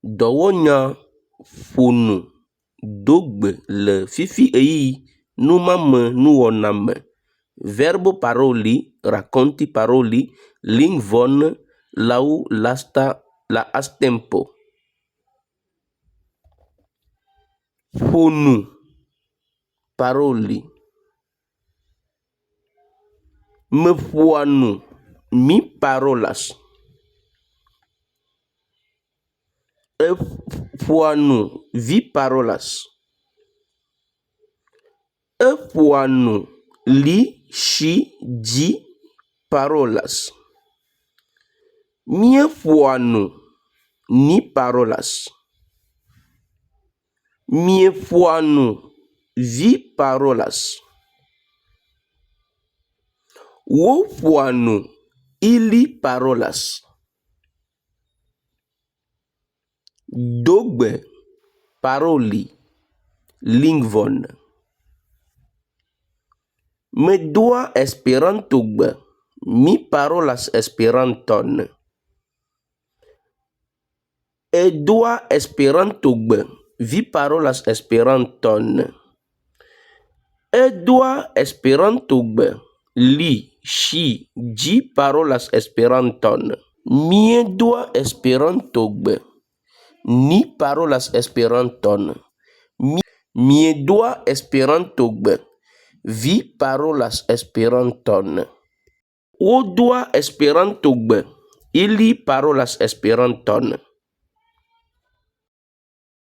Dɔwɔnya ƒo nu do gbe le fifi ʋeyiʋi numame nuwɔna me. Verbo paroli rakonti paroli lingvon laŭ lasta la asttempo. Ƒo nu paroli. Meƒoa nu mi parolas. Eƒoa nu vi parolas. Eƒoa nu li ŝi dzi parolas. Míeƒoa nu ni parolas. Mieƒoa nu vi parolas. Woƒoa nu ili parolas. Do gbe paroli lingvon. Medoa Esperantogbe. Mi parolas Esperanton. Èdoa Esperantogbe. Vi parolas Esperanton. Edoa Esperantogbe. Li ŝi ĝi parolas Esperanton. Míedoa Esperantogbe. Ni parolas Esperanton. Miedoa Esperantogbe. Vi parolas Esperanton. Wodoa Esperantogbe. Ili parolas Esperanton.